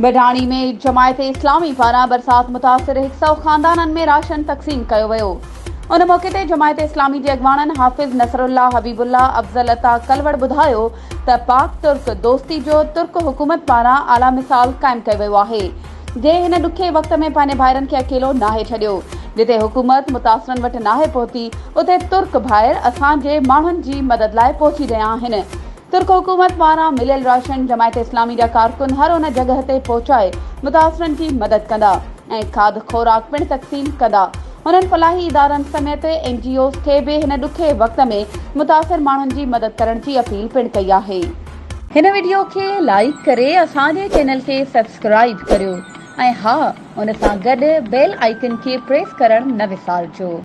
بڊاڻي ۾ جماعت اسلامي پاران برسات متاثر هڪ سئو خاندانن ۾ راشن تقسيم ڪيو ويو. ان موقعي تي جماعت اسلامي جي اڳواڻن حافظ نصرالله، حبيب الله، افضل عطا ڪلوڙ ٻڌايو ته پاڪ ترڪ دوستي جو ترڪ حڪومت پاران اعليٰ مثال قائم ڪيو ويو آهي جنهن هن ڏکي وقت ۾ پنهنجي ڀائرن کي اڪيلو ناهي ڇڏيو جتي حڪومت متاثرن وٽ ناهي پهتي اتي ترڪ ڀائر اسان جي ماڻهن جي مدد لاء پهچي رهيا آهن. ترڪ حڪومت پاران مليل راشن جماعت اسلامي جا ڪارڪن هر ان جڳهه تي پهچائي متاثرن جي مدد ڪندا ۽ کاڌ خوراڪ پڻ تقسيم ڪندا. هنن فلاحي ادارن سميت اين جي اوز کي به هن ڏکي وقت ۾ متاثر ماڻهن جي مدد ڪرڻ جي اپيل پڻ ڪئي آهي. هن وڊيو کي لائيڪ ڪري اسان جي چينل کي سبسڪرائيب ڪريو ۽ ها ان سان گڏ بيل آئيڪن کي پريس ڪرڻ نه وسارجو.